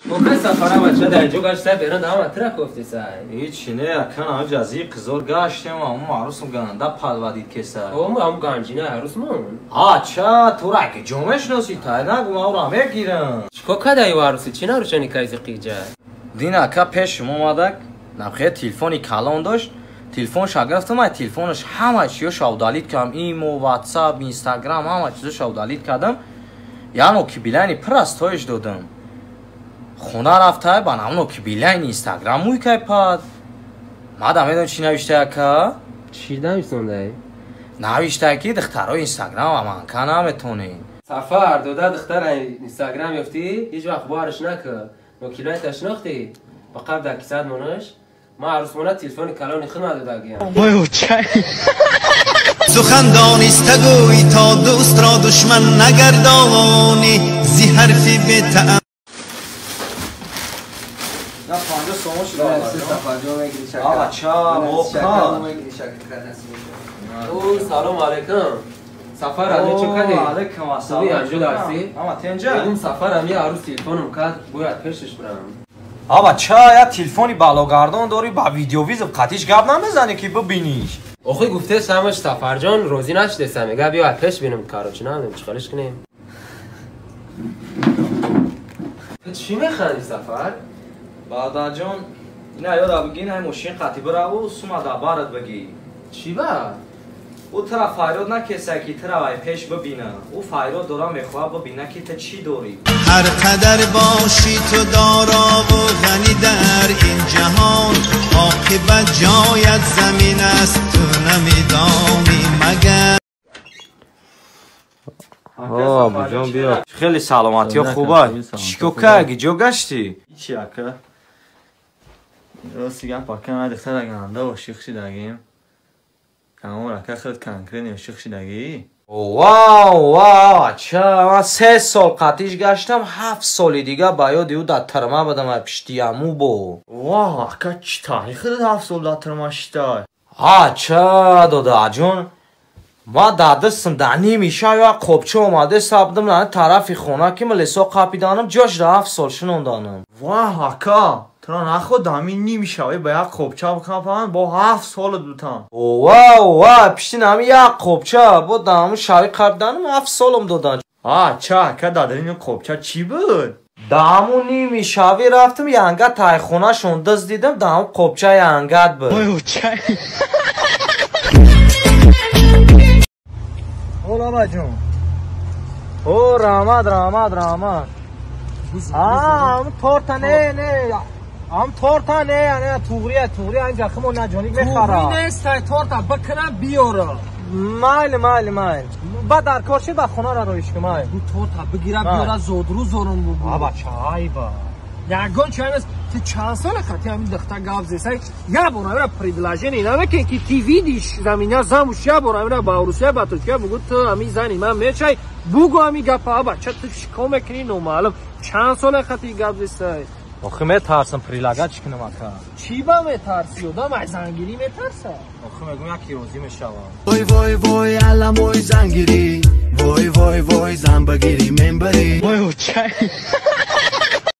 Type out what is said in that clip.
Бока сафара бача дар ҷо гашта берун ама тра кофтеса. Ҳеч не, акан ам ҷазии қизор гаштем, ам арӯсум ганда падвадид кеса. Ом ам ганҷина арӯсмон. А ча, тура ки ҷо мешиноси, тай нагу мавра мегирам. Чико кадай арӯси? Чӣ нарӯшани кайзи қиҷа? Дин ака пешум омадак, набхе телефони калон дошт, телефонша гирифтам, ай телефонаш ҳама чиёша удалить кардам, имо, ватсап, инстаграм, ҳама чизоша удалить кардам. Яъно ки билайни пирастоиш додам. Хона рафтай, ба намно ки билайни инстаграм муйкай пад. Мада медон чӣ навиштай ака? Чӣ нависондай? Навиштай ки духтарои инстаграм аманка наметонӣ. Сафар дода духтара инстаграм ёфтӣ, ҳеҷ вақт боварш накар. Нокилайта шинохтӣ? Ба қабл дар кисат монаш. Ман арӯсмона телефони калони худ надодагиям. Сухан дониста гӯй то дӯстро душман нагардонӣ зи ҳарфи бетаъм. На 50 сомон шуд. Ава ча, мока. О, салом алейкум. Сафар али чӣ кардӣ? Алейкум ассалом. Хубӣ анҷо дарсӣ? Ама тенҷа? Мегум Сафар ами арӯс телефонум кард, бояд пешаш бирам. Ава ча, я телефони балогардон дорӣ, ба видеовызов қатиш гап намезанӣ ки бибиниш. Охи гуфтес ҳамаш Сафарҷон розӣ нашудеса, мега биё пеш бинем, короче, намедонем чӣ кориш кунем. Ту чӣ механдӣ Сафар? Бародарҷон, ина ёра бигӣ, ин мошин қатӣ бираву сума дар барат бигӣ. Чӣ ба? Ӯ тра файрод накеса ки тра вай пеш бибина. Ӯ файрод дора мехоҳад бибина ки ту чӣ дорӣ. Ҳар қадар бошӣ ту дорову ғанӣ дар ин ҷаҳон, оқибат ҷоят замин аст, ту намедонӣ магар. Абуҷон биё. Хеле саломатиё хуба. Чико карди? Ҷо гаштӣ? Ҳичи ака. Рости гап ака, ман духтара ганда ошиқ шидагим. Тамом ака, худ конкретно ошиқ шидагӣ? Вау, вау, ча, ман 3 сол қатиш гаштам, 7 соли дига ба ёди ӯ дар тирма будам, ай пиштияму бо. Вау, ака, чӣ таърихи 7 сол дар тирма шидай? Ҳа, ча, додаҷон. Ма дар дастам дар ними шаб як қопча омада сабдам на тарафи хона ки милисо қапиданам, ҷош ра 7 сол шинонданам. Ваҳ, ака, тура наход ҳамин ними шабе ба як қопча бикапанд, бо 7 солат бутам. Ова, ова, пиштин ҳами як қопча, бо дар ҳамун шаби қапиданам 7 солам додан. А, ча, ака, дар ин қопча чӣ буд? Дар ҳамун ними шаби рафтам, янга тайхонашон дыз дидам, дар ҳамун қопча янгат буд. Ола баҷон. О, раҳмат, раҳмат, раҳмат. Ам торта не, не. Ам торта не, не, туғрия, туғрия, ин ҷахимо наҷоник мехара. Туғри нест, ай торта бикунам биёра. Майли, майли, майли. Ба дар кор ши ба хонара роиш ки майли. Бу торта бигира биёра зодрӯ зорум бугу. Аба чайба. Ягон чай нест. Ту чанд сола хати ҳамин духта гап зесай? Я бор ҳамина предложение намекунӣ ки ты видишь за меня замуж, я бор ҳамина ба Русия ба Тоҷикия бугу ту ҳамин зани ман мечай, бугу ҳамин гапа. Аба ча ту чикор мекунӣ номаълум. Чанд сола хати гап зесай? Охи метарсам прилагать чӣ кунам ака? Чӣ ба метарсӣ? Одам аз зангирӣ метарса? Охи мегӯм яке розӣ мешавам. Вой вой вой аламои зангирӣ, вой вой вой зан багирӣ менбарӣ. Вой, чай.